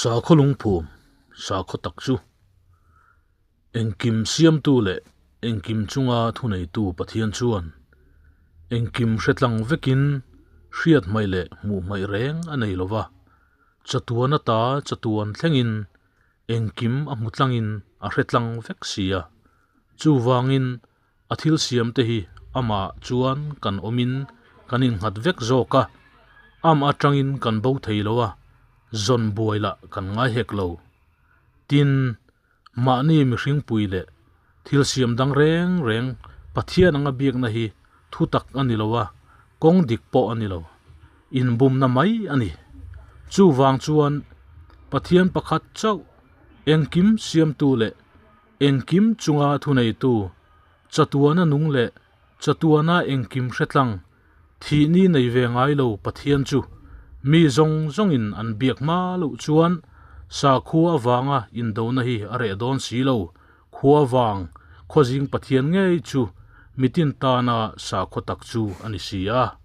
Sakhaw lungphum, sakhaw tak chu engkim siamtu leh engkim chunga thuneitu Pathian chuan engkim hretlang vekin hriat hmaih leh hmuh hmaih reng a nei lova, chatuan ata chatuan thlengin engkim a hmu tlangin a hretlang vek si a. Chuvangin A thil siam te hi amah chuan kan awmin kan innghat vek zawk a, am atangin kan bo thei lo a, zawn buai lah kan ngai hek lo. Tin, mahni mihring pui leh thil siam dang reng reng Pathian anga biakna hi thu tak a ni lo a, kawng dik pawh a ni lo. Inbumna mai a ni. Chuvang chuan Pathian pakhat chauh engkim siamtu leh Engkim chunga thuneitu, chatuana nung leh chatuana engkim hretlang, thihni nei ve ngai lo Pathian chu mi zawng zawngin an biak hma loh chuan sakhua avanga indona hi a reh dawn si lo, khua vang khawzing Pathian ngei chu mitin tana sakhua tak chu a ni si a.